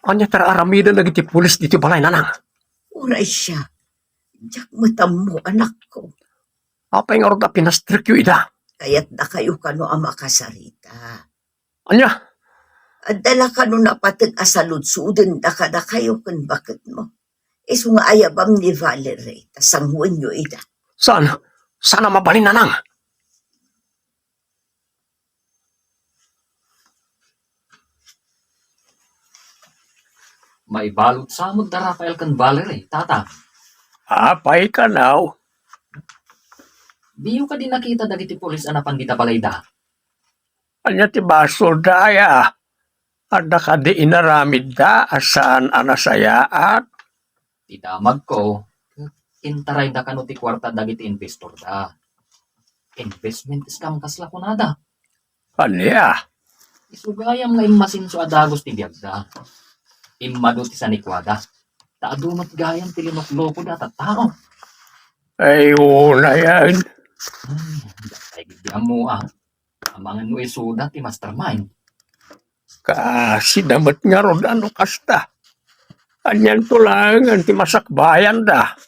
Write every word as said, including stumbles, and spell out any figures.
Ania ti ar-aramiden dagiti pulis ditoy balay, Nanang? Uray siak. Diak met ammo, anakko. Apay ngarud a pinastrekyo ida? Kayatdakayo kano a makasarita. Ania? Adda la kano napateg a saludsodenda kadakayo ken baketmo. Isu nga ayabam ni Valerie, ta sanguenyo ida. Saan? Saan a mabalin, Nanang? Maibalud sa met da Rafael ken Valerie, Tata. Apay kano? Diyo kadi nakita dagiti pulis a napan dita balayda? Ania ti basolda aya? Adda kadi inaramidda a saan a nasayaat? Ti damagko, intarayda kano ti kuarta dagiti investorda. Investment scam kasla kunada. Ania? Isu gayam nga immasinso a dagus ti biagda. Immadu ti sanikuada. Ta adu met gayam ti linuklokoda a tattao. Ay, unayan. Ay, di ammo, ah. Amangan no isuda ti mastermind. Kasida met ngarud a no kasta. Anianto laengen ti masakbayanda?